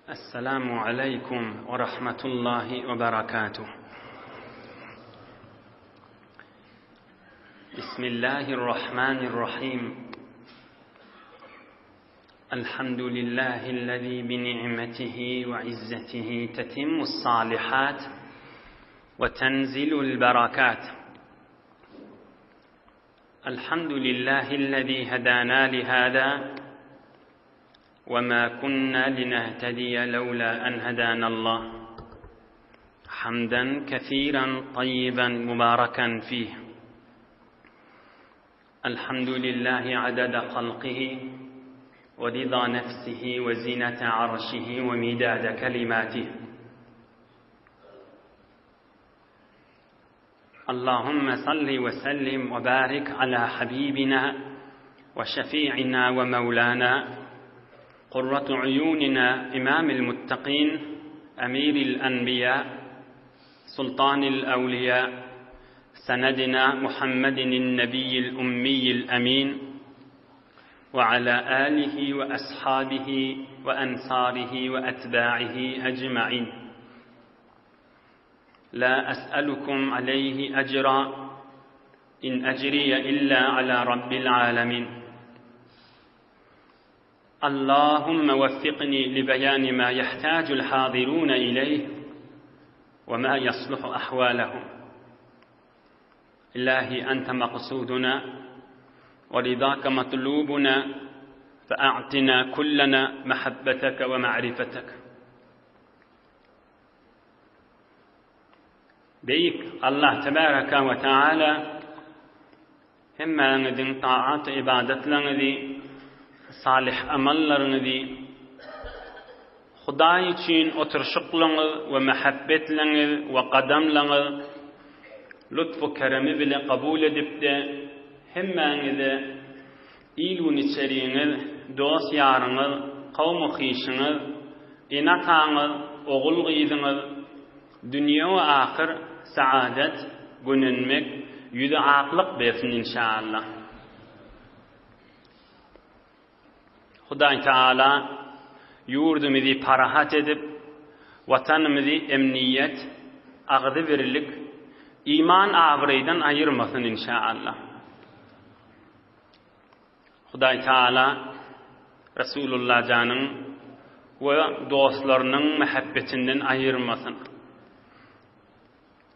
السلام عليكم ورحمة الله وبركاته بسم الله الرحمن الرحيم الحمد لله الذي بنعمته وعزته تتم الصالحات وتنزل البركات الحمد لله الذي هدانا لهذا وما كنا لنهتدي لولا أن هدانا الله حمدا كثيرا طيبا مباركا فيه الحمد لله عدد خلقه ورضا نفسه وزينة عرشه ومداد كلماته اللهم صل وسلم وبارك على حبيبنا وشفيعنا ومولانا قرة عيوننا إمام المتقين أمير الأنبياء سلطان الأولياء سندنا محمد النبي الأمي الأمين وعلى آله وأصحابه وأنصاره وأتباعه أجمعين لا أسألكم عليه أجرا إن أجري إلا على رب العالمين اللهم وفقني لبيان ما يحتاج الحاضرون إليه وما يصلح أحوالهم إلهي أنت مقصودنا ورضاك مطلوبنا فأعطنا كلنا محبتك ومعرفتك Beýik Allah tebaraka we taala hemmäňiziň taat ybadatlaryňyzy, salyh amallaryňyzy Hudaý üçin oturyşyklaryňyz we mähebbetleňiz we gadamlaryňyz lutfu keremi bile kabul edipde hemmäňize il-gün içeriňiz, dost-ýaryňyz, kowmy-hyşyňyz, ene-ataňyz, ogul-gyzyňyz, dünýe we ahyr saadat, gönenmek, ýüze aklyk bersin inşaallah. Hudaý Taala ýurdumyzy parahat edip, Watanymyzy emniýet, agzybirlik, iman abraýdan aýyrmasyn inşaallah. Hudaý Taala Resulullah janyň we dostlarynyň mähebbetinden aýyrmasyn.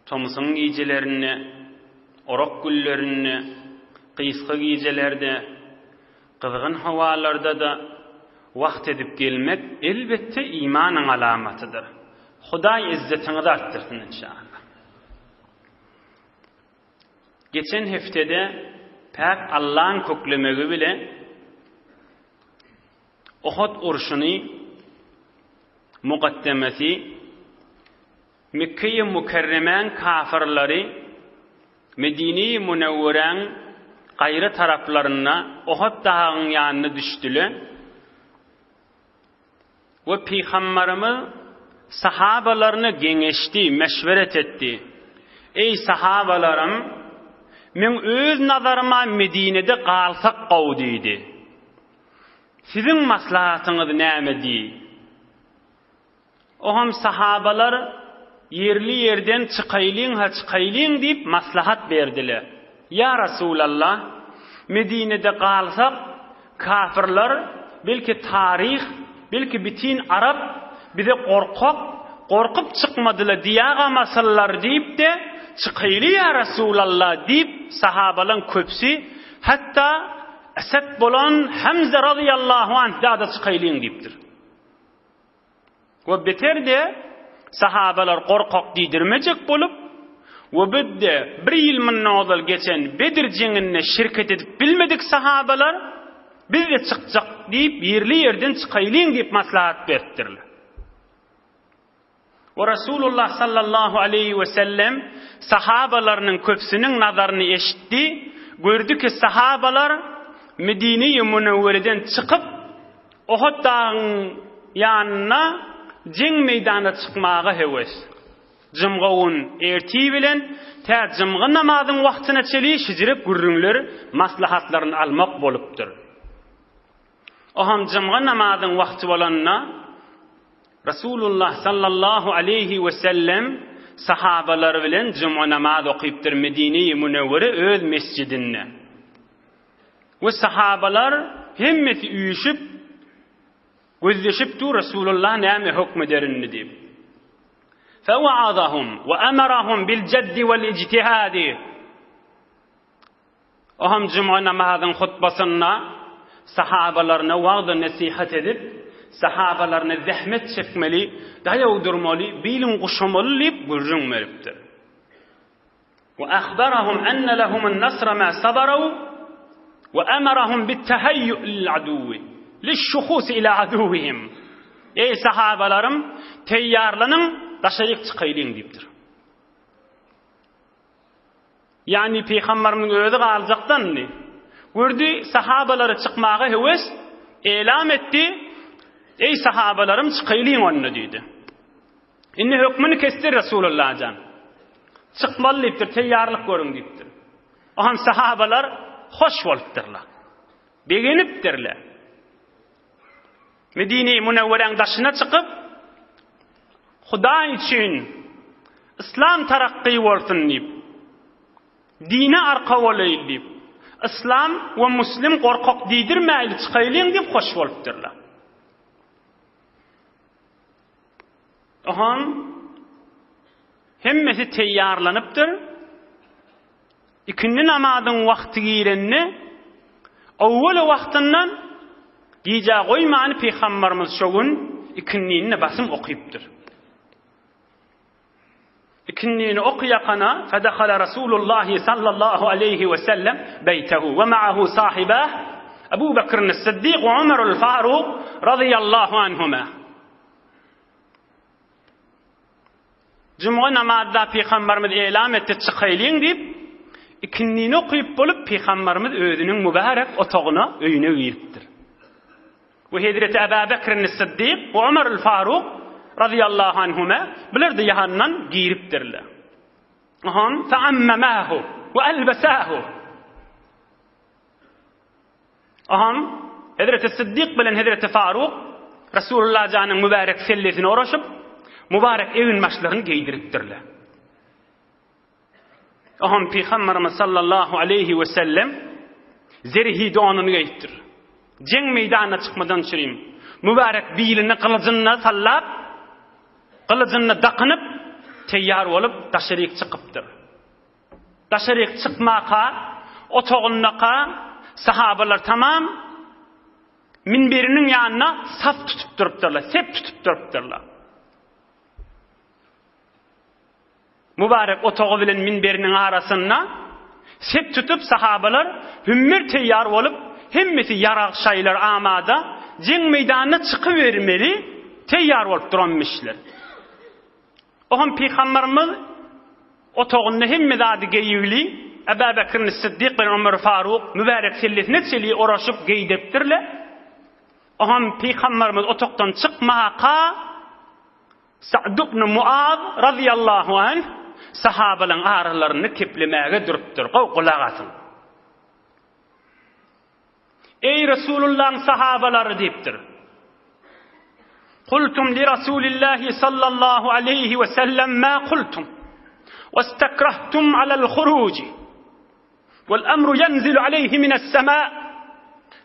Tomsuň gijelerinde, orak günlerinde, gysga gijelerde, gyzgyn howalarda-da wagt edip gelmek elbetde imanyň alamatydyr. Hudaý izzetiňizi artdyrsyn inşallah. Geçen heftede päk Allaň köklemegi bile Ohod urşuny mukaddemesi Mekgeýi Mükerremäň kafyrlary Medineýi Münewweräň gaýra taraplarynda Ohod dagyň ýanyna düşdüle. We Pygambarymyz sahabalaryna geňeşdi, meşweret etdi. Eý, sahabalarym! Meň öz nazaryma Medinede galsak gowy diýdi. Siziň maslahatyňyz näme diý. Oňam sahabalar ýerli-ýerden çykaýlyň-ha çykaýlyň diýip maslahat berdiler. Ýa Resulallah, Medinede galsak, kafyrlar, belki taryh, belki bitin arap bize gorkak, gorkup çykmadyla diýägamasynlar diýip-de, çykaýly ýa Resulallah diýip sahabalaň köpüsi, hatda Esed bolan Hamza razyýallahu anh da-da çykaýlyň diýipdir. We beter-de, sahabalar gorkak diýdirmejek bolup, we biz-de bir ýyl mundan ozal geçen Bedir jeňinde şirket edip bilmedik sahabalar, biz-de çykjak diýip, ýerli-ýerden çykaýlyň diýip maslahat beripdirler. We Resulullah sallallahu aleýhi we sellem sahabalarynyň köpüsiniň nazaryny eşitdi, gördi ki, sahabalar Medine-i Münewwereden çykyp, Ohud dagyň ýanyna jeň meýdanyna çykmaga höwes. Jymga gün ertir bilen tä jymga namazyň wagtyna çeli şijirek gürrüňler, maslahatlaryny almak bolupdyr. Oham jymga namazyň wagty bolanda. Resulullah sallallahu aleýhi we sellem sahabalary bilen juma namaz okypdyr Medine-i Münewwere öz mesjidinde. We sahabalar hemmesi üýşüp gözleşip dur Resulullah näme hökm eder indi diýip. Fewaazahum we emerahum bil jaddi wal ijtihadi. O hem juma namazyň hutbasynda sahabalaryna wagzy-nesihat edip, sahabalaryna zähmet çekmeli, daýaw durmaly, biliň guşamaly diýip gürrüň beripdir. Wa ahbarahum enne lehumun nasra ma sabaru we emerahum bit-tehayyu lil-aduwwi liş-şuhus ila aduwwihim. Eý sahabalarym, teýýarlanyň, daşaryk çykaýlyň diýipdir. Ýagny pygamberimiziň özi galjakdan indi. Gördi, sahabalary çykmaga höwes, elam etdi, Eý sahabalarym çykaýlyň onda diýdi. Indi hökmüni kesdi Resulullah jan. Çykmaly diýipdir, teýýarlyk görüň diýipdir. Ohan sahabalar hoş bolupdyrlar. Begenipdirler. Medine-i Münewweräň daşyna çykyp, Hudaý üçin yslam tarakgy bolsun diýip, dine arka bolaýyn diýip, yslam we muslim gorkak diýdirmäýli çykaýlyň diýip hoş bolupdyrlar. Ohan hemmesi teýýarlanypdyr. Ikindi namazyň wagty girende, owwal wagtyndan gijä goýmany Pygambarymyz şo gün ikindini basym okypdyr. Ikindini okyýakana fedehala Rasulullahi sallallahu aleýhi we sellem beýtehu we ma'ahu sahibah Ebu Bekrin Siddik we Ömerul Faruk razyýallahu anhuma. Jumga namazda Pygambarymyz elam etdi, çykaýlyň diýip, ikindini okyp bolup Pygambarymyz özüniň mübärek otagyna, öýüne giripdir. We hezreti Eba Bekrin Siddik we Ömerül Faruk razyýallahu anhuma bular-da ýanyndan giripdirler. Ohan feammamahu we elbesahu. Aham, Hezreti Syddyk bilen Hezreti Faruk Resulullah janyň mübärek sellesine oraşyp, mübarek eginbaşlaryny geýdiripdirler. Aham Pygamberimiz sallallahu aleýhi we sellem zerhi donuny geýipdir. Jeň meýdanyna çykmadan çürim, mübarek bilini gylyjyna sallap, gylyjyny dakynyp, teýýar bolup daşaryk çykypdyr. Daşaryk çykmaka, otagyndaka sahabalar tamam minberiniň ýanynda saf tutup durupdyrlar, sep tutup durupdyrlar. Mübarek otagy bilen minberiniň arasynda sep tutup sahabalar hümmür teýýar bolup, hemmesi ýarag şaýlar amada, jeň meýdanyna çykybermeli teýýar bolup duranmyşlar. Oňam Pygamberimiz otagynda hemme zady geýigli, Eba Bekrin Siddik bilen Ömer Faruk mübärek sellesine çenli oraşyp geýdiripdirler. Oňam Pygamberimiz otagdan çykmaka Sa'd ibn Muaz razyýallahu anh sahabalaryň aralarynda keplemäge durupdyr. Gowy gulak asyň. Eý Resulullahyň sahabalary diýipdir. Kultum li Rasulillahi sallallahu aleýhi we sellem ma kultum. Westakrahtum alal huruji. Wal amru yanzilu aleýhi minas sema.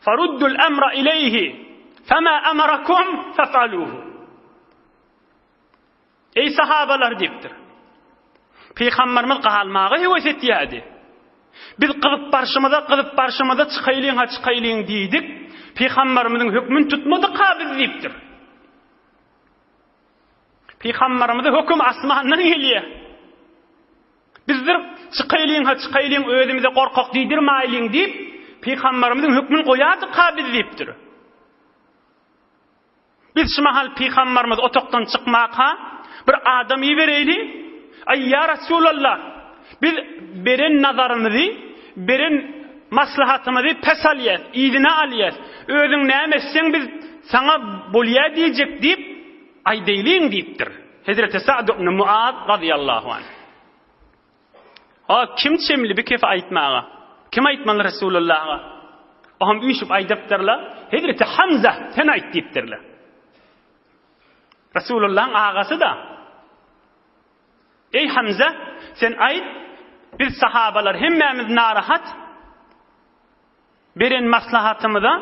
Faruddul amra ileýhi. Fema amarakum fefaluhu. Eý sahabalar diýipdir. Pygamberimiz galmaga höwes etýärdi. Biz gyzyp barşymyza, gyzyp barşymyza çykaýlyň-ha çykaýlyň diýdik. Pygamberimiziň hökmüni tutmadyk-ha biz diýipdir. Pygamberimize höküm asmandan gelýär. Bizdir çykaýlyň-ha çykaýlyň özümize gorkak diýdirmäýliň diýip, pygamberimiziň hökmüni goýardyk-ha biz diýipdir. Biz şu mahal pygambarymyz otagdan çykmaka bir adam ibereýli. Aý, ýa Resulallah, biz beren nazarymyzy, beren maslahatymyzy pes alýas, yzyna alýas. Özüň näme etseň biz saňa bolýa diýjek diýip aýdaýlyň diýipdir. Hezreti Sa'd ibn Muaz razyýallahu anh. A kim çemli bir kefe aýtmaga? Kim aýtmaly Resulullaha? Oňam üýşüp aýdypdyrlar. Hezreti Hamza sen aýt diýipdirler. Resulullahyň agasy-da. Eý Hamza, sen aýt, biz sahabalar hemmämiz narahat. Beren maslahatymyza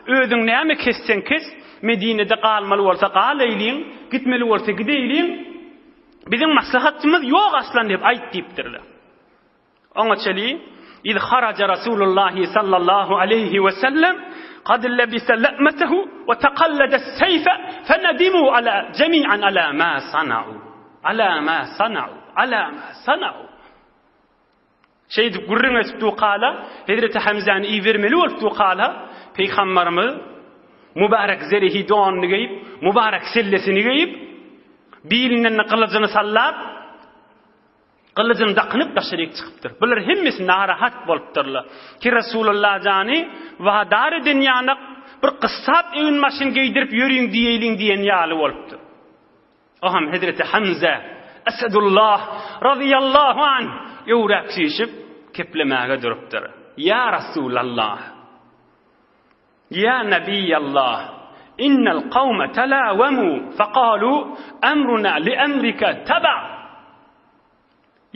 özüň näme kesseň kes, Medinede galmaly bolsa galaýlyň, gitmeli bolsa gideýliň. Biziň maslahatymyz ýok aslan diýip aýt diýipdirler. Oňa çeli, Iz haraja Rasulullahi sallallahu aleýhi we sellem kad lebise le'metehu we takallada seyfe fenedimu ala jemi'an ala ma sana'u. Ala ma sana'u. Ala ma sana'u. Şeýdip gürrüň edip dukala, Hezreti Hamzany ibermeli bolup dukala, Pygamberimiz mübarek zerehi donuny geýip, mübarek sellesini geýip, bilinden gylyjyny sallap, Gylyjyny dakynyp daşaryk çykypdyr. Bular hemmesi narahat bolupdyrlar. Ki Resulullah jany wadar eden ýanak bir gyssap egin-başyn geýdirip ýörüň diýeýliň diýen ýaly bolupdyr. O hem Hezreti Hamza Esedullah razyýallahu anh öwräp süýşüp keplemäge durupdyr. Ýa Resulallah! Ýa Nebiýallah! Innel kawme telawemu fekalu emruna li emrike teba!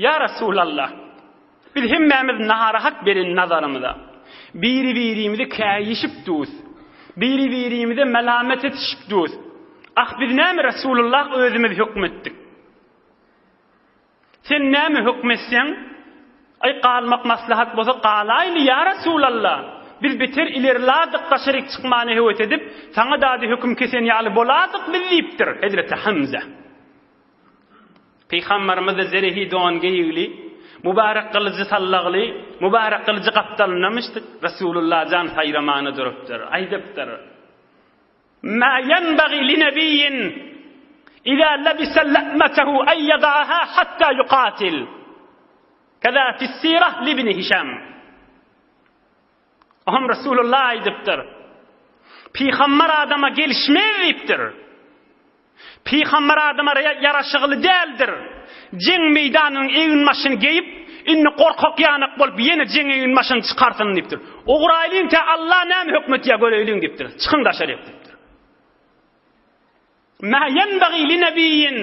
Ýa Resulallah! Biz hemmämiz narahat beren nazarymyza. Biri-birimizi käýişip dus. Biri-birimize melamet etişip dus. Ah biz näme Resulullah özümiz hökmetdik. Sen näme hökm etseň, aý galmak maslahat bolsa galaýly ýa Resulallah! Biz beter ilerladyk daşaryk çykmana höwes edip, saňa dady höküm kesen ýaly boladyk biz diýipdir Hezreti Hamza. Pygambarymyz-da zerehi don geýigli, mübarek gylyjy sallagly, mübarek gylyjy gapdalyndamyşdyk, Resulullah jan saýramana durupdyr, aýdypdyr. Mâ ýenbagî li-nebiyyin izâ lebise le'metehu en yeda'ahâ hattâ yuqâtil. Kezâ fis-sîreh li-ibni Hişâm. Oňam Resulullah aýdypdyr. Pygamber adama gelişmez diýipdir. Pygamber adama ýaraşygly däldir. Jeň meýdanynyň eginbaşyny geýip, indi gorkak ýanak bolup ýene jeň eginbaşyny çykarsyn diýipdir. Ugraýlyň tä Allah näme hökm etýär göreýliň diýipdir. Çykyň daşaryk diýipdir. Mä ýenbagî li nebiyyin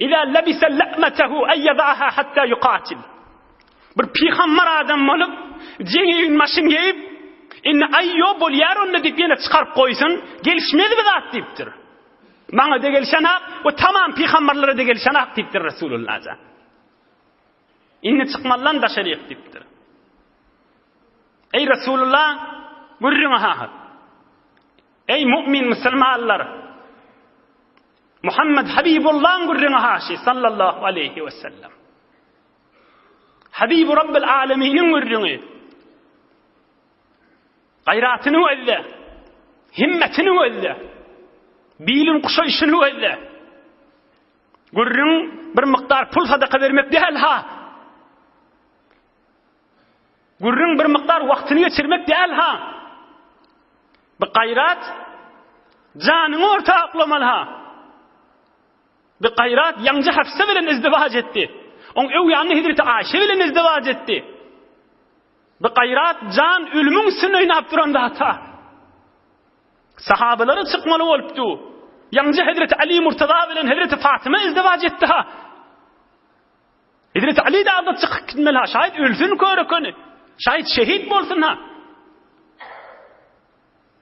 iza lebise le'metehu en yeda'aha hatta yuqatil. Bir pygamber adam bolup, jeň eginbaşyny geýip, indi aý ýo bolýar onda diýip ýene çykaryp goýsun, gelişmez bir zat diýipdir. Maňa-da gelişenak we tamam pygamberlere-de gelişenak diýipdir Resulullah jan. Indi çykmalydan daşaryk diýipdir. Eý Resulullah, gürrüňi ha. Eý mu'min musulmanlar! Muhammed Habibullahyň gürrüňi haşy sallallahu aleýhi we sellem. Habibu Rabbil Aleminiň gürrüňi. Gaýratyny gözle. Himmetini gözle. Bilin kuşaýşyny gözle. Gürrüň bir mukdar pul sadaka bermek däl ha. Gürrüň bir mukdar wagtyny geçirmek däl ha. Bu gaýrat janyňy orta oklamaly ha. Bu gaýrat ýaňja Hafsa bilen izdiwaç etdi. Oň öw ýanynda Hezreti Aýşe bilen izdiwaç etdi. Bu gaýrat jan ölümiň üstünde oýnap duran zat ha. Sahabalara çykmaly bolupdy. Ýaňja Hezreti Ali Murtaza bilen Hezreti Fatyma izdiwaç etdi ha. Hezreti Ali dagda çykyp gitmeli ha, şaýat ölsün körekeni. Şaýat şehit bolsun ha.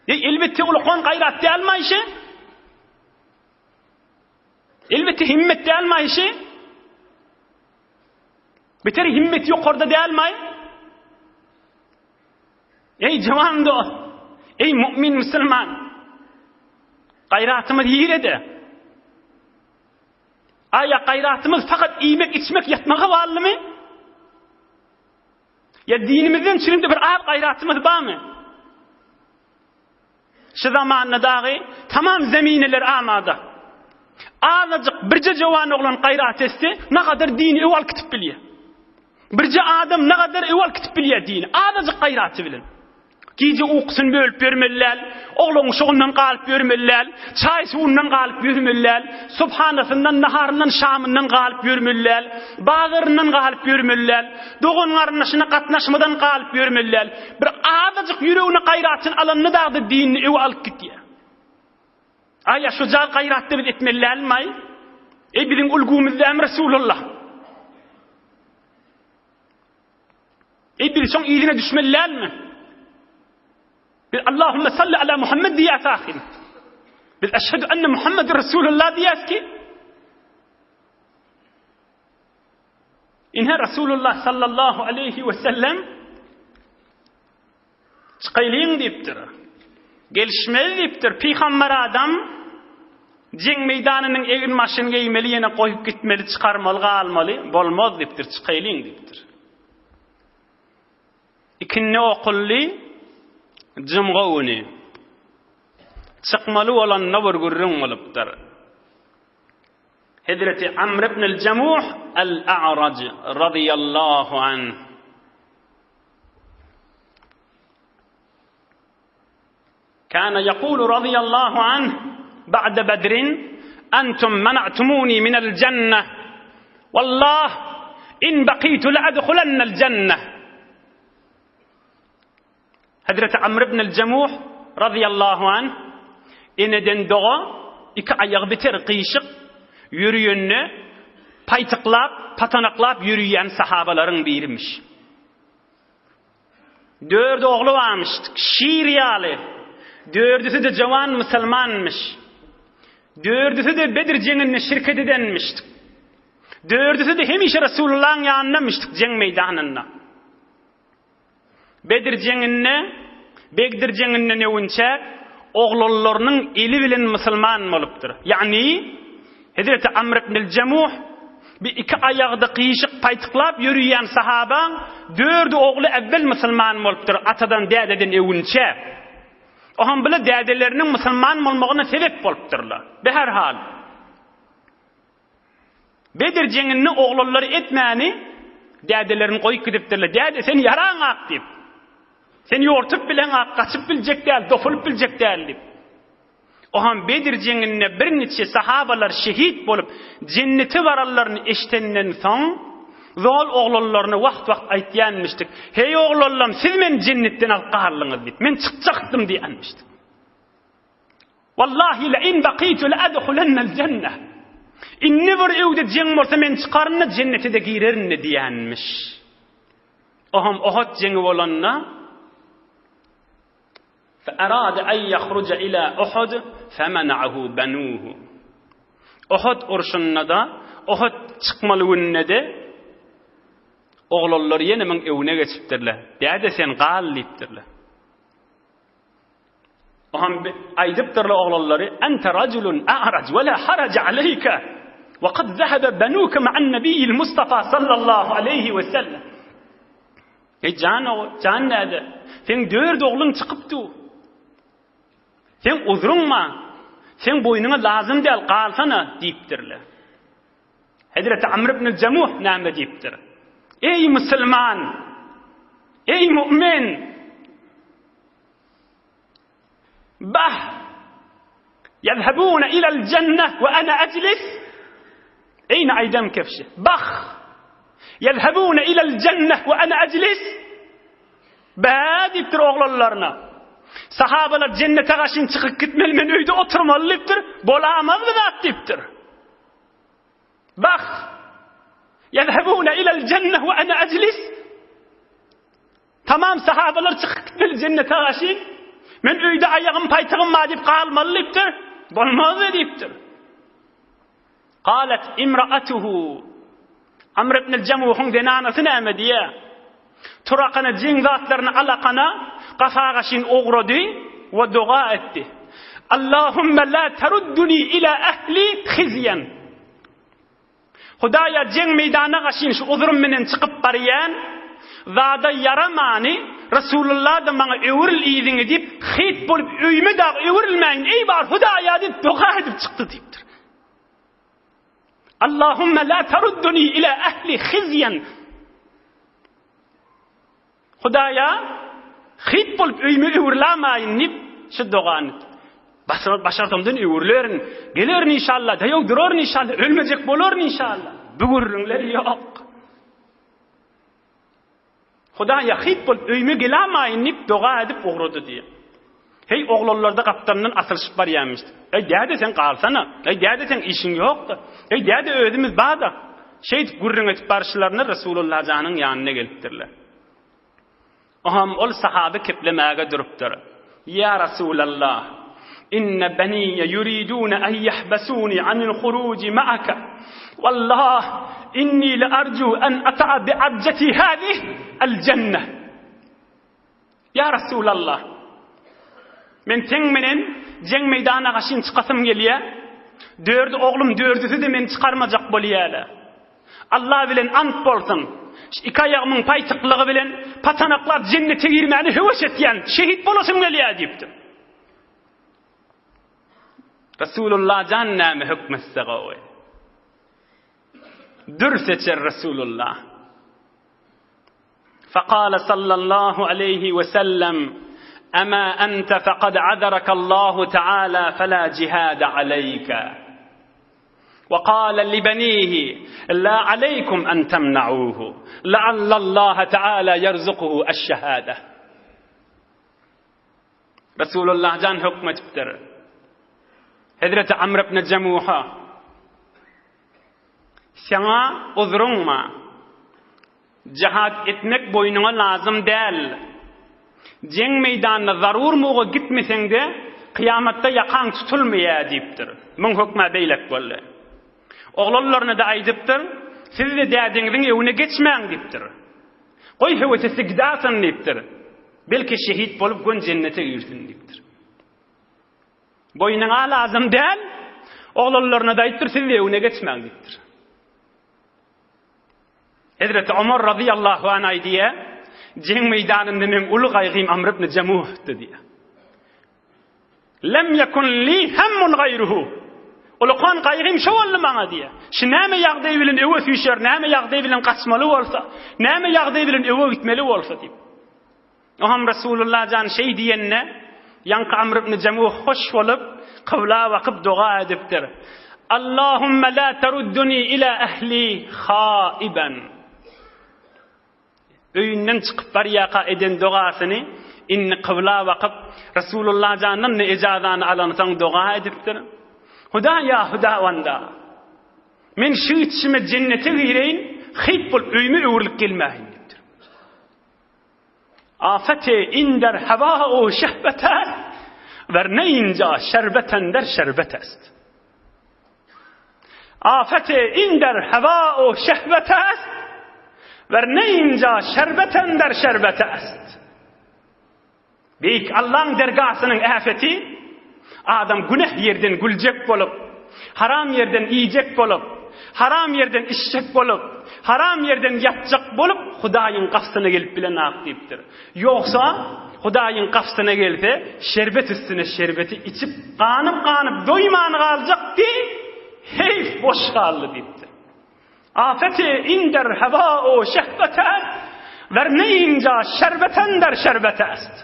E, elbetde ulakan gaýrat dälmi Aýşe? Elbetde himmet dälmi Aýşe? Beter himmet ýokarda dälmi? Eý jawan dost, eý mu'min musulman. Gaýratymyz ýerede. Aýa gaýratymyz fakat iýmek, içmek, ýatmaga baglymy? Ýa dinimizden çürimde bir az gaýratymyz barmy? Şu zamanda dagy tamam zemineler amada. Azajyk birje jowan oglan gaýrat etse, nagadar dini öw alyp gitip bilýär. Birje adam nagadar öw alyp gitip bilýär dini, azajyk gaýraty bilen. Gije ukusyny bölüp ýörmeli däl, oglan uşagyndan galyp ýörmeli däl, çaý-suwundan galyp ýörmeli däl, subhanasyndan, naharyndan, şamyndan galyp ýörmeli däl, bazaryndan galyp ýörmeli däl, dogan-garyndaşyna gatnaşmadan galyp ýörmeli däl. Bir azajyk ýüregine gaýratyny alanda dagda dinini öwe alyp gitýär. Aýa şu jar gaýratda biz etmeli dälmi-aý? Eý biziň ulgumyz dälmi Resulullah? Eý biz şoň yzyna düşmeli dälmi? Biz Allahümme salli ala Muhammed diýýäs ahyry. Biz eşhedü enne Muhammed Resulullah diýýäs ki. Ine Resulullah sallallahu aleyhi ve sellem çykaýlyň diýipdir. Gelişmez diýipdir. Pygamber adam jeň meýdanynyň egin maşyn geýmeli, ýene goýup gitmeli, çykarmaly, galmaly, bolmaz diýipdir, çykaýlyň diýipdir. Ikindi okuldy, jumga güni. Çykmaly bolanda bir gürrüň bolupdyr. Hezreti Amr ibn el-Jemuh el-A'raj radiyallahu anh Kana yaqulu radiyallahu anh ba'da Bedrin entum mena'tumuni minel cenneh Wallah in bakitu leadhulennel cenneh Hazreti Amr ibn el-Jemuh razyýallahu anh eneden doga iki aýagy biter gyşyk ýörüýende paýtyklap, patanaklap ýörüýän sahabalaryň birimiş. Dört ogly barmyş, şir ýaly. Dördüsi-de jawan musulmanmyş. Dördüsi-de Bedr jeňinde şirket edenmiş. Dördüsi-de hemişe Resulullahyň ýanyndamyş jeň meýdanynda. Bedir jeňinde, Begdir jeňinden öwünçä oglanlarynyň eli bilen musulman bolupdyr. Ýagny, Hezreti Amr ibnül Jemuh bi iki aýagda gyşyk paýtyklap ýörüýän sahabaň dördi ogly äwwel musulman bolupdyr, atadan dädeden öwünçä. Oňam bile dädeleriniň musulman bolmagyna sebep bolupdyrlar. Beherhal. Bedir jeňinde oglanlary etmäni dädelerini goýup gidipdirler. Däde sen ýaraňak diýip. Sen ýortup bileňak, gaçyp biljek däl, dopulyp biljek däl diýip. Oham Bedir jeňinde birniçe sahabalar şehit bolup, jennete baranlaryny eşidenden soň, zol oglanlaryna wagt-wagt aýtýanmyşdyk, Heý oglanlam, siz meni jennetden alyp galdyňyz diýip. Men çykjakdym diýenmişdik. Wallahi le in bakitu le adhulennel jenneh. Indi bir öwde jeň bolsa men çykaryn-da jennete-de girerin-de diýenmiş. Oham Ohud jeňi bolanda Fe arada en yahruca ila Uhud femena'ahu banuhu. Ohud urşunda-da, Ohud çykmaly gününde-de oglanlar ýene müň öwüne geçipdirler. Däde sen gal diýipdirler. Oňam aýdypdyrlar oglanlary, Ente rajulun a'raj we la haraja aleyke we kad zehebe benuke ma'an nebiyyil Mustafa sallallahu aleyhi we sellem. Eý jan ogul, jan däde, seň dört ogluň çykyp dur. Seň uzruň bar. Seň boýnuňa lazym däl, galsana diýipdirler. Hezreti Amr ibn Jemuh näme diýipdir? Eý musulman! Eý mu'min! Bah! Ýezhebune ilel jenneh we ene ejlis. Eýni aýdan kefşi. Bah! Ýezhebune ilel jenneh we ene ejlis. Bä diýipdir oglanlaryna. Sahabalar jennete gaşyn çykyp gitmeli, men öýde oturmaly diýipdir. Bolamaz bu zat diýipdir. Bah! Ýezhebune ilel jenneh we ene ejlis. Tamam sahabalar çykyp gitmeli jennete gaşyn. Men öýde aýagym paýtagym bar diýip galmaly diýipdir. Bolmaz diýipdir. Galat imraatuhu. Amr ibn al-Jamuhyň zenanasy näme diýýär? Turakana jeň zatlaryny alakana gafa gaşyn ugrady we doga etdi. Allahumma la tarudduni ila ahli khizyan. Hudaýa jeň meýdana gaşyn şu uzrym menen çykyp barýan, zada ýaramany, Resulullah-da maňa öwrül yzyňy diýip, hyt bolup öýüme dagy öwrülmäýin, eý bar Hudaýa diýip doga edip çykdy diýipdir. Allahumma la tarudduni ila ahli hizyan. Hudaýa, hyt bolup öýüme öwrülamaýyn diýip, şu dogany başarsamdan öwrülerin, gelerin inşallah, daýaw duraryn inşallah, ölmejek bolaryn inşallah. Bu gürrüňler ýok. Hudaýa, hyt bolup öýüme gelamaýyn diýip doga edip ugrady diýýär. Heý, oglanlar-da gapdalyndan asylyşyp barýarmyş. Eý, däde, sen galsana. Eý, däde, seň işiň ýok-da. Eý, däde, özümiz bar-da. Şeýdip gürrüň edip baryşlaryna Resulullah janyň ýanyna gelipdirler. Oňam ol sahaby keplemäge durupdyr. Ýa Resulallah, inne beniýe ýuridune en ýahbesuni anil huruji ma'aka. Wallah, inni le arju en ata'a bi arjati hazih el jenne. Ýa Resulallah, men seň menen jeň meýdana gaşyn çykasym gelýär. Dördi oglum dördüsi-de meni çykarmajak bolýarlar. Allah bilen ant bolsun, şu iki aýagymyň paýtyklygy bilen patanaklap jennete girmäni höwes etýän, şehit bolasym gelýär diýipdir. Resulullah jan näme hökmetse gowy. Dür seçer Resulullah. Fekale sallallahu aleýhi we sellem, Ema ente fekad azarakallahu teala fela jihade aleýke. We kale li benihi, La aleýkum en temna'uhu, leallallaha teala ýerzukuhu eş-şehade. Resulullah jan hökm edipdir. Hezreti Amr ibn Jemuha, Saňa uzruň bar. Jihad etmek boýnuňa lazym däl. Jeň meýdanyna zarur muga gitmeseň-de, kyýamatda ýakaň tutulmaýar diýipdir. Muň hökmä beýlek boldy. Oglanlaryna-da aýdypdyr, Siz-de dädeňiziň öwüne geçmäň diýipdir. Goý höwes etse gidäsin diýipdir. Belki şehit bolup gön jennete girsin diýipdir. Boýnuňa lazym däl. Oglanlaryna-da aýdypdyr, Siz-de öwüne geçmäň diýipdir. Hezreti Omar razyýallahu anh aýdýar, Jeň meýdanynda meň uly gaýgym Amr ibn Jemuhdy diýýär. Lem ýekun li hemmun gaýruhu. Ulakan gaýgym şo boldy maňa diýýär. Şu näme ýagdaý bilen öwe süýşer, näme ýagdaý bilen gaçmaly bolsa, näme ýagdaý bilen öwe gitmeli bolsa diýip. Oňam Resulullah jan şeý diýende, ýaňky Amr ibn Jemuh hoş bolup, kybla bakyp doga edipdir. Allahumma la terudduni ila ehli haiben. Öýünden çykyp barýarka eden dogasyny indi kybla bakyp, Resulullah jandan ne ejazany alansoň doga edipdir. Hudaýa, Hudawanda! Men şu gidişime jennete gireýin, hyp bolup öýüme öwrülip gelmäýin diýipdir. Afeti in der heva u şehbet est, wer ne inca şerbeten der şerbet est. Afeti in der heva u şehbet est, wer ne inca şerbeten der şerbet est. Beýik Allaň dergasynyň äfeti, adam günäh ýerden güljek bolup, haram ýerden iýjek bolup, haram ýerden içjek bolup, haram ýerden ýatjak bolup Hudaýyň gapysyna gelip bilenok diýipdir. Ýogsa, Hudaýyň gapysyna gelse, şerbet üstüne şerbeti içip, ganyp-ganyp doýman galjakdy, heýf boş galdy diýipdir. Afeti inder heva-u şehwet est, wer ne inja şerbetender şerbet est.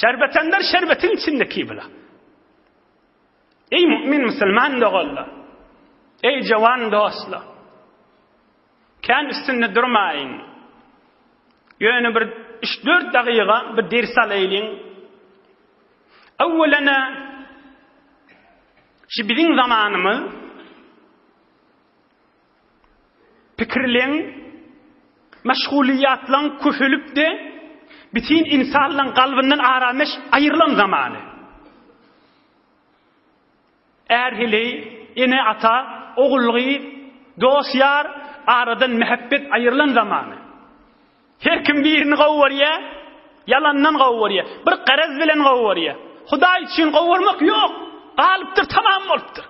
Şerbetender şerbetiň içinde kibla. Ey mümin musulman doganlar, ey jawan dostlar, kän üstünde durmaýyn. Ýöne bir 3-4 dagyga bir ders alaýlyň. Öwwelene şu biziň zamanymyz pikirleň, meşgulyýatlaň köpelip-de, bütin ynsanlaň kalbyndan arameş aýrylan zamany. Är-heleý, ene-ata, ogul-gyz, dost-ýar aradan mähebbet aýrylan zamany. Her kim birini gowy görýär, ýalandan gowy görýär, bir garaz bilen gowy görýär. Hudaý üçin gowy görmek ýok, galypdyr, tamam bolupdyr.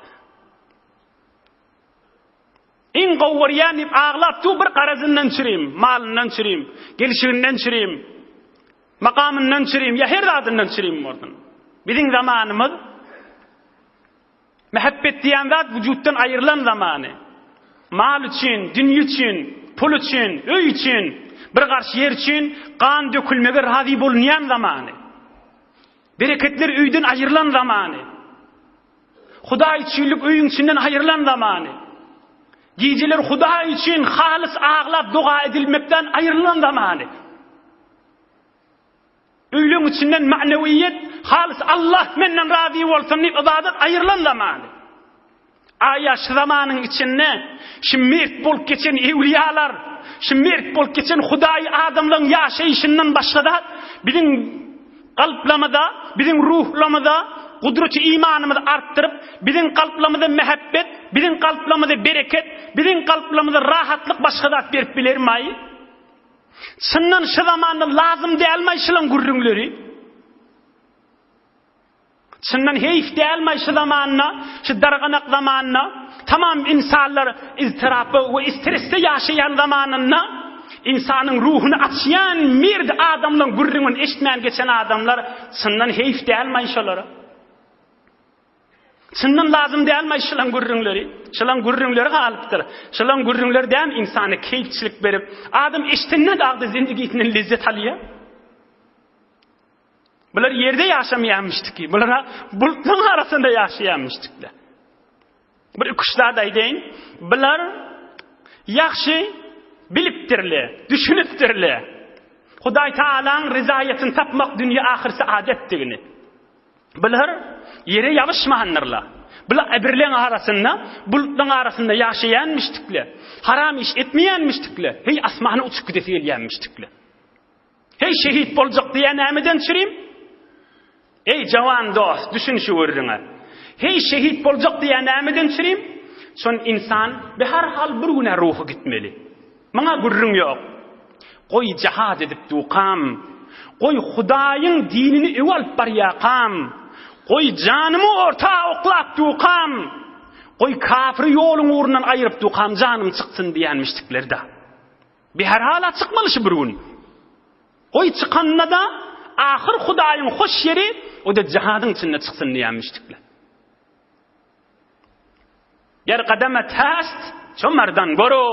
Iň gowy görýän diýip aglap dur bir garazyndan çürim, malyndan çürim, gelşiginden çürim, makamyndan çürim, ýa her zadyndan çürim bolsun. Biziň zamanymyz Mähebbet diýen zat wujutdan aýrylan zamany. Mal üçin, dünýe üçin, pul üçin, öý üçin, bir garş ýer üçin gan dökülmege razy bolunýan zamany. Bereketler öýden aýrylan zamany. Hudaý üçinlik öýüň içinden aýrylan zamany. Gijeler Hudaý üçin halys aglap doga edilmekden aýrylan zamany. Öýleň içinden ma'newiýet, halys Allah menden razy bolsun diýip ybadat aýrylan zamany. Aýa şu zamanyň içinde şu mert bolup geçen ewliýalar, şu mert bolup geçen Hudaýy adamlaryň ýaşaýşyndan başga zat biziň kalplamyza, biziň ruhlamyza gudraty imanymyzy artdyryp, biziň kalplamyza mähebbet, biziň kalplamyza bereket, biziň kalplamyza rahatlyk başga zat berip bilermaý? Çyndan şu zamanda lazym dälmaý şulaň gürrüňleri? Çyndan heýf dälmaý şu zamanda, şu darganak zamanda, tamam insanlar iztirapda we stresde ýaşaýan zamanynda ynsanyň ruhuny açýan merd adamlaň gürrüňini eşitmän geçen adamlar çyndan heýf dälmaý şolara? Çyndan lazym dälmaý şulaň gürrüňleri? Şulaň gürrüňleri galypdyr. Şulaň gürrüňleri dämi ynsana keýpçilik berip, adam eşidende dagda zindigisinden lezzet alýar? Bular ýerde ýaşamaýarmyşdyk. Bular bulutlaryň arasynda ýaşaýarmyşdyklar. Bir iki-üç zat aýdaýyn. Bular ýagşy bilipdirler, düşünipdirler. Hudaý Taalaň ryzaýatyny tapmak dünýe ahyr saadetdigini. Bular ýere ýabyşmandyrlar. Bular äbirleň arasynda, bulutlaryň arasynda ýaşaýanmyşdyklar. Haram iş etmeýänmişdikler. Heý asmana uçup gidesi gelýänmişdikler. Heý şehit boljak diýýän nämeden çürim? Eý jawan dost, düşün şu gürrüňe. Heý şehit boljak diýýän nämeden çürim? Şon insan be har hal bir günä ruhy gitmeli. Muňa gürrüň ýok. Goý jihad edip dukam. Goý Hudaýyň dinini öe alyp barýakam. Goý janymy orta oklap dukam. Goý kafiri ýoluň ugrundan aýyryp dukam janym çyksyn diýenmişdikler-de. Bir her hala çykmaly şu bir gün. Goý çykanda-da ahyr Hudaýyň hoş ýeri o-da jihadyň içinde çyksyn diýenmişdikler. Ger gademet hast ço merdan goro,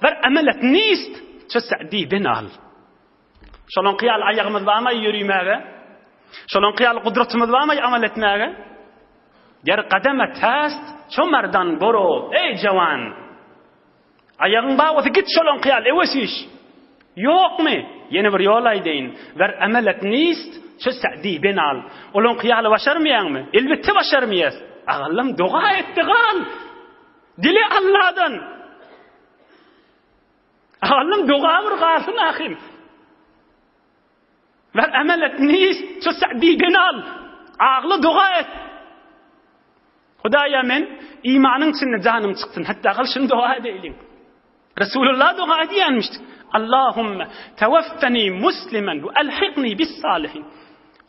ger emelet nist ço sa'di binal. Şolaňky ýaly aýagymyz barmy ýörimäge? Şolaňky ýaly gudratymyz barmy amal etmäge? Ger gademet hast ço merdan goro, eý jawan! Aýagyň bar bolsa git şolaňky ýaly öwes iş. Ýokmy? Ýene bir ýol aýdaýyn. Wer emelet nist, ço sa'di benal. Olaňky ýaly başarmaýaňmy? Elbetde başarmaýas. Agallam doga etdi gal. Dile Alladan. Agallam doga bir galsyn ahym. Wer emelet nist, ço sa'di benal. Agla doga et. Hudaýa men imanyň içinde janym çyksyn. Hatda gal şuny doga edeýliň. Resulullah doga edýänmişdik. Allahumma tawaffani musliman we alhiqni bis salihin.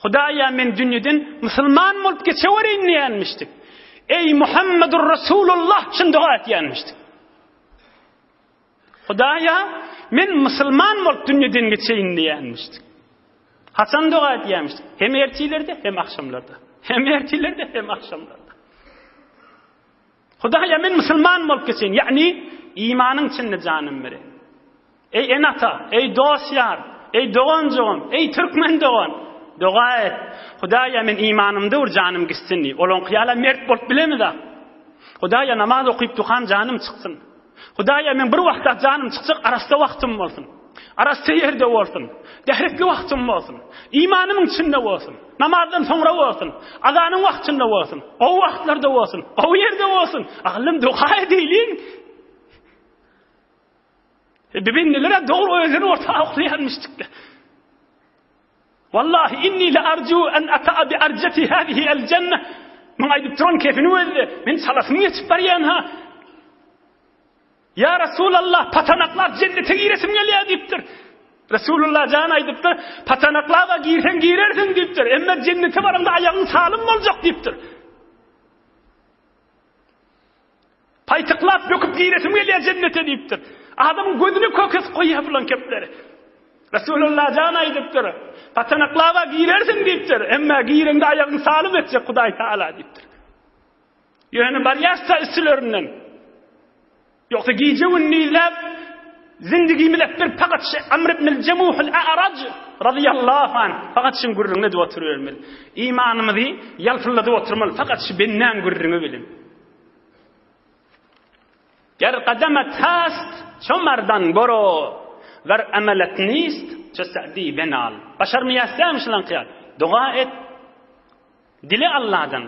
Hudaýa men dünýeden musulman bolup geçewereýin diýenmişdik. Ey Muhammedur Resulullah şuny doga edýänmişdik. Hudaýa, men musulman bolup dünýeden geçeýin diýenmişdik. Haçan doga edýärmişdik? Hem ertirlerde, hem agşamlarda. Hem ertirlerde, hem agşamlarda. Hudaýa, men musulman bolup geçeýin. Ýagny imanyň içinde janym biri. Eý ene-ata, eý dost-ýar, eý dogan-jogam, eý türkmen dogan, doga et. Hudaýa, men imanymda bir janym gitsin diý. Olaňky ýaly mert bolup bilemizä. Hudaýa, namaz okyp dukan janym çyksyn. Hudaýa men bir wagtda janym çykjak arassa wagtym bolsun. Arassa ýerde bolsun. Dähretli wagtym bolsun. Imanymyň içinde bolsun. Namazdan soňra bolsun. Azanyň wagtynda bolsun. Gowy wagtlarda bolsun. Gowy ýerde bolsun. Aglym doga edeýliň. E, Bibinlilere dogry özüni orta oklaýanmyşdykda. Wallahi inni le arju en ata'a bi arjati hadihi el jenne. Muň aýdyp duran kefini gözle. Men çalasym geçip barýan ha. Ya Resulallah patanaklap jennete giresim gelýär diýipdir. Resulullah jan aýdypdyr, patanaklaba girseň girersiň diýipdir. Emma jennete baraňda aýagyň salym boljak diýipdir. Paýtyklap böküp giresim gelýär jennete diýipdir. Adamyň gözüne kök kesip goýýar bulan kepleri. Resulullah jan aýdypdyr. Patanaklaba girersiň diýipdir. Emma gireňde aýagyňy salym etjek Hudaý Taala diýipdir. Ýöne barýarsa üstülerinden. Ýogsa gije gündizläp zindigimiz etdir fakat şu Amr ibn Cemuhul A'raj radiyallahu anh fakat şuň gürrüňini edip oturybermeli. Imanymyzy ýalpylladyp oturmaly fakat şu bendäň gürrüňi bilen. Ger gademet hast ço merdan boro wer emelet nist. Ço Sa'di benal. Başarmaýas dälmi şulaňky ýaly? Doga et. Dile Alladan.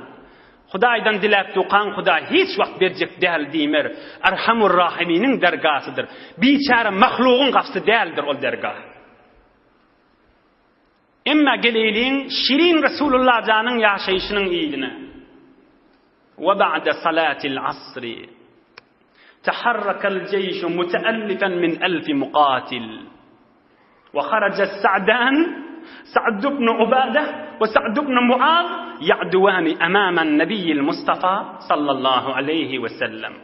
Hudaýdan diläp dukaň Hudaý hiç wagt berjek däl diýmer. Erhamur Rahiminiň dergasydyr. Biçäre mahlugyň gapysy däldir ol dergah. Emma geleýliň şirin Resulullah janyň ýaşaýşynyň yzyna. Wa ba'de salatil asri. Taharrakal jeýşu muteallifen min elfi muqatil. Wa haraja Sa'dan, Sa'd ibn Ubade we Sa'd ibn Muaz ya'duwani amaman Nebiyyil Mustafa sallallahu aleýhi we sellem.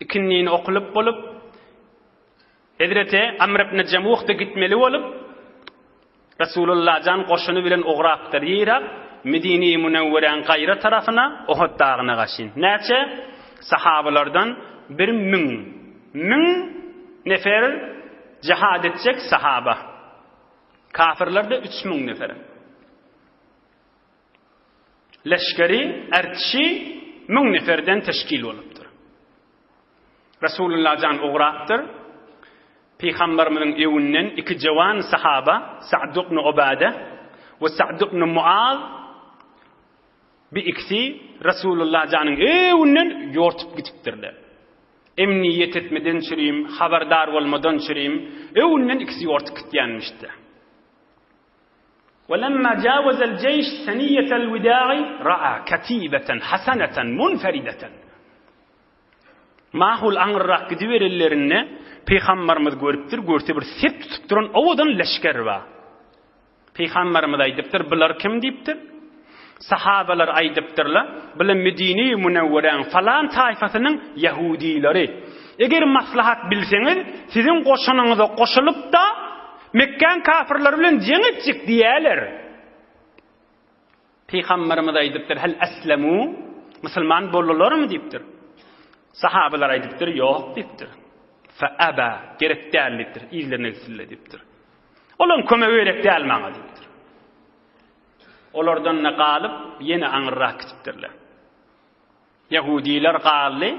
Ikindini okulyp bolup, Hezreti Amr ibn Jemuh-da gitmeli bolup, Resulullah jan goşuny bilen ugrapdyr. Ýyrak Medine-i Münewweräň gaýra tarapyna, Uhud dagyna gaşyn. Näçe? Sahabalardan 1000. Müň nefer jihad etjek sahaba. Kafirler-de 3000 nefer. Leşgeri, ertişi müň neferden teşkil bolupdyr. Resulullah jan ugrapdyr. Pygamberimiziň öwünden iki jawan sahaba Sa'd ibn Ubade we Sa'd ibn Muaz bi ikisi Resulullah janyň öwünden ýortup gitipdirler. Emniýet etmeden çürim, habardar bolmadan çürim, öwünden ikisi ýortup gitýänmişdi. Welemma jawazel jeýş seniýetel wida'i ra'a katibeten hasaneten munferideten. Mahul aňyrrak gidiberenlerinde Pygambarymyz görüpdir, görse bir sep tutup duran owadan leşger bar. Pygambarymyz aýdypdyr, bular kim diýipdir. Sahabalar aýdypdyrlar, bular Medine-i Münewweräň falan taýfasynyň ýahudileri. Eger maslahat bilseňiz, siziň goşunyňyza goşulyp-da, Mekgäň kafirleri bilen jeň etjek diýýärler. Pygamberimiz aýdypdyr, Hel eslemu, musulman boldularmy diýipdir. Sahabalar aýdypdyr, ýok diýipdir. Fe aba, gerek däl diýipdir, yzlaryna gitsinler diýipdir. Olaryň kömegi gerek däl maňa diýipdir. Olardan-da galyp, ýene aňyrrak gitipdirler. Ýahudiler galdy.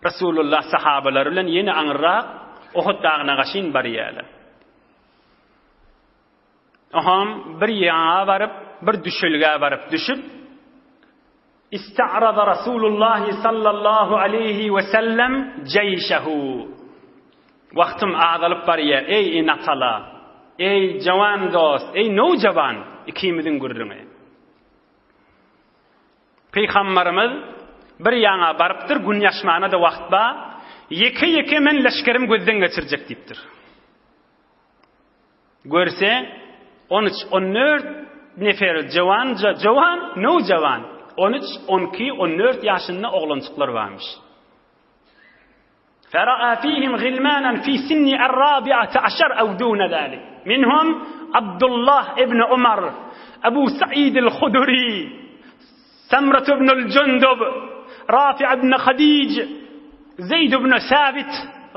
Resulullah sahabalary bilen ýene aňyrrak Uhud dagyna gaşyn barýarlar. Oham bir ýaňa baryp, bir düşelgä baryp düşüp, Ista'raza Rasulullah sallallahu aleýhi we sellem jeýşehu. Wagtym azalyp barýar, eý ene-atala, eý jawan dost, eý nowjawan, ikimiziň gürrüňi. Pygambarymyz bir ýaňa barypdyr, gün ýaşmana-da wagt bar, ýeke-ýeke men leşgerimi gözden geçirjek diýipdir. Görse, on üç, on dört nefer jöwanja, jöwan, nowjawan, on üç, on iki, on dört ýaşynda oglanjyklar barmyş. Fera'a fihim gilmanan fi sinni er-rabi'ati aşar ew dune zalik. Minhum Abdullah ibn Umar, Ebu Sa'id el-Hudri, Samrat ibn el-Jundub, Rafi ibn Hadij, Zeyd ibn Sabit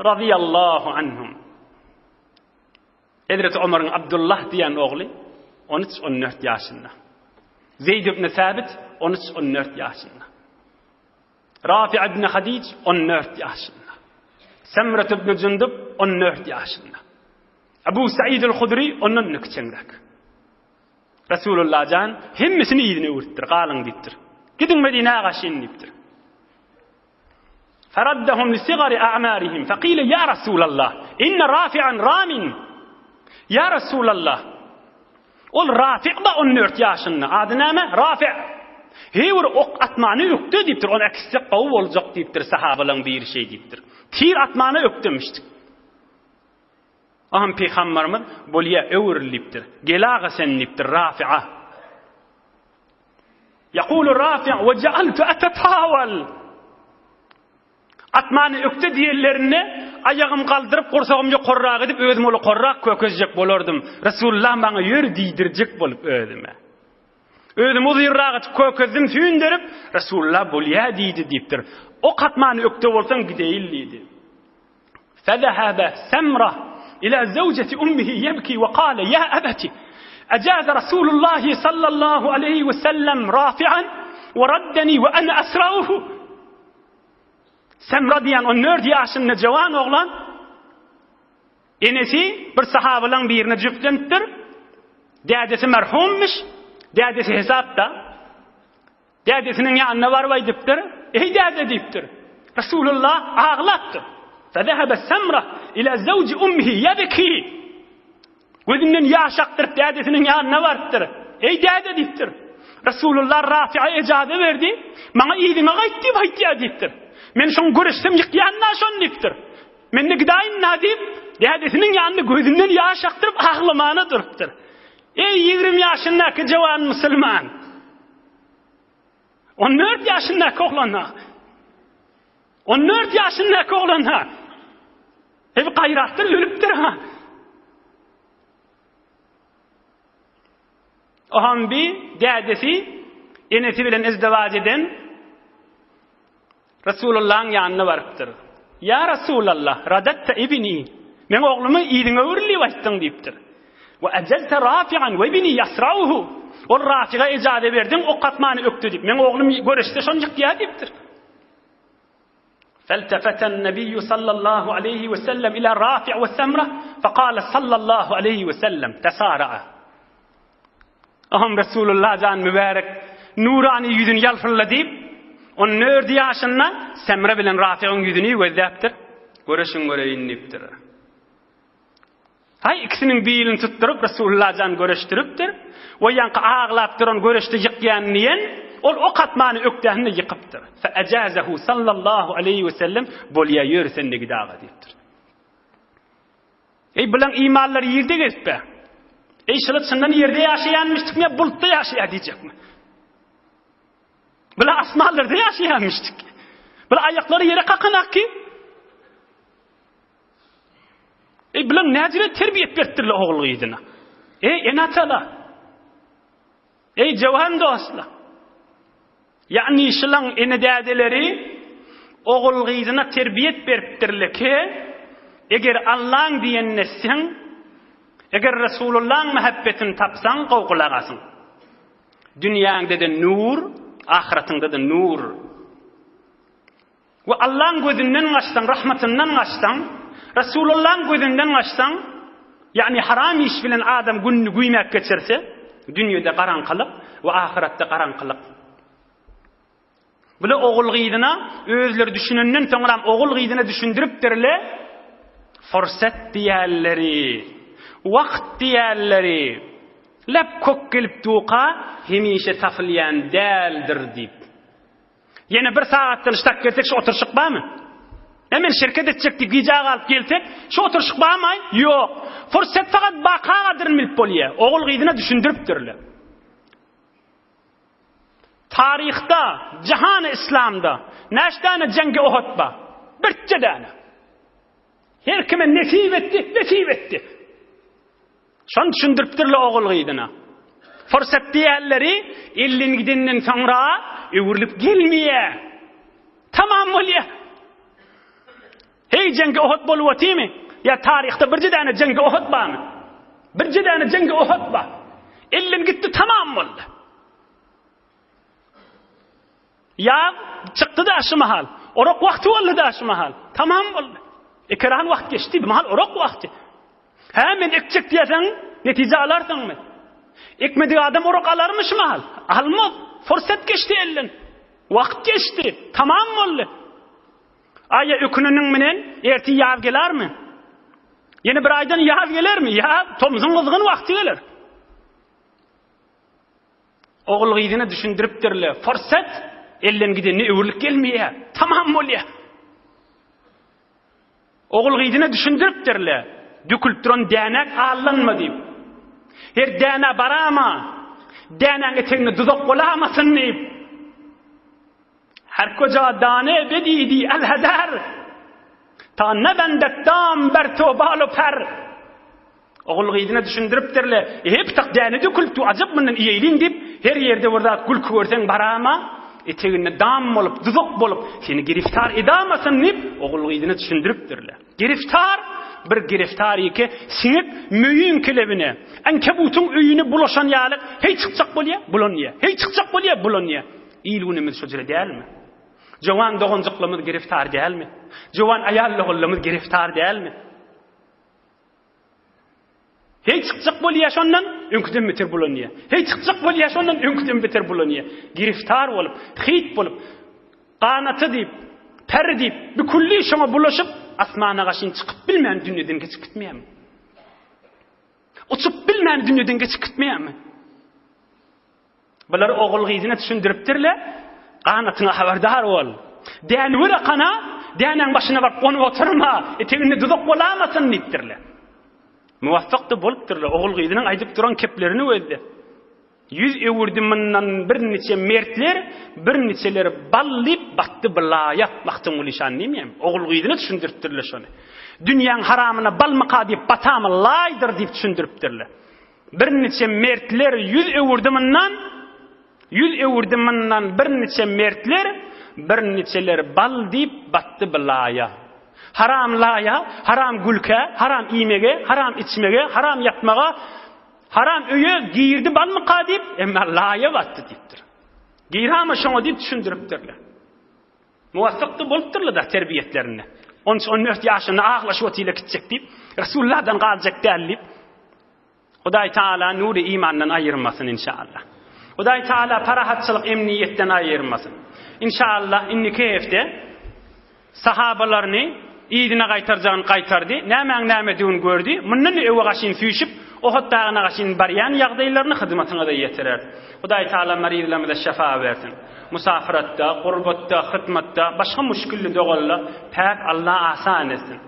radiyallahu anhum. Hezreti Omaryň Abdullah diýen ogly on üç, on dört ýaşynda. Zeýd ibn Säbit on üç, on dört ýaşynda. Rafi ibn Hadij on dört ýaşynda. Semret ibn Jundub on dört ýaşynda. Abu Said al-Hudri ondan da kiçeňräk. Resulullah jan hemmesini yzyna öwürtdir, galyň diýipdir. Gidiň Medinä gaşyn diýipdir. Feraddahum li sigari a'marihim faqila ya Rasulallah inna rafi'an ramin Ya Rasulallah Ol Rafi' da 14 ýaşynda. Ady näme? Rafi'. Heý bir ok atmany ökde diýipdir. Ony äkitsek gowy boljak diýipdir sahabalaryň biri şeý diýipdir. Tir atmana ökdemişdik. Aham pygamberimiz bolýa öwrül diýipdir. Gel aga sen diýipdir Rafi'a. Ýakulu Rafi' we ja'altu atatawal. Atmany ökde diýenlerinde aýagym galdyryp gursagym ýokarrak edip özüm ulukarrak kökezjek bolardym. Resulullah maňa ýör diýdirjek bolup özüme. Özüm uzynrak edip kökezdim süýnderip Resulullah bolýa diýdi diýipdir. Ok atmany ökde bolsaň gideýin diýdi. Fezehebe Semra ila zewjeti ummihi ýebki we kale ýa ebeti ejaze Rasulullahi sallallahu aleýhi we sellem rafi'an we raddeni we ene esrauhu Semra diýen 14 ýaşynda jawan oglan. Enesi bir sahabalaň birine jübtlenipdir. Dädesi merhummyş. Dädesi hesapda. Dädesiniň ýanyna baryp aýdypdyr, Eý däde diýipdir. Resulullah aglapdyr. Fezehebe Semra ila zewji ummihi ýebki. Gözünden ýaş akdyryp dädesiniň ýanyna barypdyr. Eý däde diýipdir. Resulullah Rafi'a ejaza berdi. Maňa yzyňa gaýt diýip aýtýar diýipdir. Men şoň göreşsem ýykýan-da şony diýipdir. Men-de gidaýyn-da diýip, dädesiniň ýanynda gözünden ýaş akdyryp aglamana durupdyr. Eý 20 ýaşyndaky jawan musulman! 14 ýaşyndaky oglan-ha. 14 ýaşyndaky oglan-ha. Hep gaýratdan ölüpdir ha. Ohan bi dädesi enesi bilen izdiwaç eden Resulullahyň ýanyna barypdyr. Ýa Resulallah, radatta ibni, meň oglumy yzyňa öwrül diýip aýtdyň diýipdir. We ajalta rafi'an we ibni ýasrauhu. Ol Rafiga ejaza berdiň, ok atmany ökde diýip. Meň oglum göreşse şony ýykýar diýipdir. Feltefeten Nebiýu sallallahu aleýhi we sellem ila Rafi' we Semra, fekale sallallahu aleýhi we sellem, tesara'a. Aham Resulullah jan mübärek nurany ýüzüni ýalpylladyp, on dördi ýaşynda Semre bilen Rafigiň ýüzüni gözläpdir. Göreşiň göreýin diýipdir. Haý, ikisiniň bilini tutduryp Resulullah jan göreşdiripdir. We ýaňky aglap duran göreşde ýykýan diýen, ol ok atmany ökdähinde ýykypdyr. Fe ejazehu sallallahu aleýhi we sellem bolýa ýör sen-de gidaga diýipdir. Eý bulaň imanlary ýerde gezipä. Eý şular çyndan ýerde ýaşaýanmyşdykmy ýa bulutda ýaşaýar diýjekmi? Bular asmanlarda ýaşaýanmyşdyk. Bular aýaklary ýere kakanak ki. Eý bulaň näjire terbiýet beripdirler ogul gyzyna. Eý ene-atalar. Eý jowan dostlar. Ýagny şulaň ene-dädeleri ogul-gyzyna terbiýet beripdirler ki, eger Allaň diýenini etseň, eger Resulullaň mähebbetini tapsaň, gowy gulak asyň. Dünýäňde-de nur, ahyratyňda-da nur. We Allaň gözünden gaçsaň, rahmatyndan gaçsaň, Resulullaň gözünden gaçsaň, ýagny haram iş bilen adam gününi güýmäp geçirse, dünýede garaňkylyk we ahyretde garaňkylyk. Bula ogul-gyzyna özleri düşünenden soňram ogul-gyzyna düşündiripdirle, fursat diýerleri, wagt diýerleri, lep kök gelip duka hemişe tapylýan däldir diýip. Ýene bir sagatdan ştak gelsek şu oturşyk barmy? E men şirket etjek diýip gijä galyp gelsek, şu oturşyk barmy? Ýok. Fursat fakat baka gadyryn bilip bolýar. Ogul gyzyna düşündiripdirler. Taryhda, jahany islamda näçe däne jengi Uhud bar? Birçe däne. Her kime nesip etdi, nesip etdi. Şony düşündiripdirler ogul-gyzyna. Fursat diýenleri elden gidenden soňra öwrülip gelmeýär. Tamam bolýar. Heý jeňgi Uhud bolup otymy? Ýa taryhda birje däne jeňgi Uhud barmy? Birje däne jeňgi Uhud bar. Elden gitdi tamam boldy. Ýaz çykdy-da şu mahal. Orak wagty boldy-da şu mahal. Tamam boldy. Ekeran wagt geçdi. Bu mahal orak wagty. Hä, men ekjek diýseň, netije alarsyňmy? Ekmedik adam orak alarmy şu mahal? Almaz. Fursat geçdi elden. Wagt geçdi. Tamam boldy. Aýa öküneniň menen ertir ýaz gelermi? Ýene bir aýdan ýaz gelermi? Ýaz tomsuň gyzgyn wagty geler. Ogul-gyzyna düşündiripdirler, Fursat elden gidende öwrülip gelmeýär, tamam bolýar. Ogul-gyzyna düşündiripdirler, dökülip duran dänäk allanma diýip. Her dänä barama, dänäň eteginde duzak bolamasyn diýip. Her koja dane bedidi el-heder, ta nebendet dam ber to bal-u per. Ogul-gyzyna düşündiripdirler, Ehe, pytak däne dökülipdi, ajap mundan iýeýliň diýip, her ýerde bir zat gülki görseň barama, eteginde dam bolup, duzak bolup, seni giriftar edamasyn diýip, ogul-gyzyna düşündiripdirler. Giriftar, bir giriftar ýeke siňek möýüň kelebine, ankebutyň öýüne bulaşan ýaly, heý çykjak bolýar, bulanýar, heý çykjak bolýar, bulanýar. Il-günümiz şo jüre dälmi? Jowan doganjyklarymyz giriftar dälmi? Jowan aýal-ogullarymyz giriftar dälmi? Heý çykjak bolýa şondan, öňküden beter bulanýa. Heý çykjak bolýa şondan, öňküden beter bulanýa. Giriftar bolup, hyt bolup, ganaty diýip, peri diýip, bükülli şoňa bulaşyp, asmana gaşyn çykyp bilmän dünýeden geçip gitmeýärmi? Uçup bilmän dünýeden geçip gitmeýärmi? Bular ogul-gyzyna düşündiripdirler, Ganatyňa habardar bol. Dänewür akana, dänäň başyna baryp gonup oturma, eteginde duzak bolamasyn diýipdirler. Muwaffak-da bolupdyrlar, ogul-gyzynyň aýdyp duran keplerini gözle. Ýüz öwürdi mundan birniçe mertler, birniçeleri bal diýip batdy belaýa. Magtymguly şan diýmeýärmi? Ogul-gyzyna düşündiripdirler şony. Dünýäň haramyna balmyka diýip batamy laýdyr diýip düşündiripdirler. Birniçe mertler ýüz öwürdi mundan, Ýüz öwürdi mundan birniçe mertler, Birniçeler bal diýip batdy belaýa. Haram laýa, haram gülkä, haram iýmege, haram içmege, haram ýatmaga, haram öýe girdi balmyka diýip, emma laýa batdy diýipdir. Girama şoňa diýip düşündiripdirler. Muwaffak-da bolupdyrlar-da terbiýetlerinde. On üç, on dört ýaşynda aglaşyp otyla gitjek diýip, Resulullahdan galjak däl diýip. Hudaý Taala nury imandan aýyrmasyn inşallah. Hudaý Taala parahatçylyk emniýetden aýyrmasyn. Inşallah indiki hepde Sahabalaryny yzyna gaýtarjagyny gaýtardy, nämäň nämedigini gördi, mundan öwe gaşyn süýşüp, Ohud dagyna gaşyn barýan ýagdaýlaryny hyzmatyňyza ýetirer. Hudaý Taala maryzlarymyza şefa bersin. Musafiratda, gurbatda, hytmatda, başga muşkilli dogalla päk Alla asan etsin.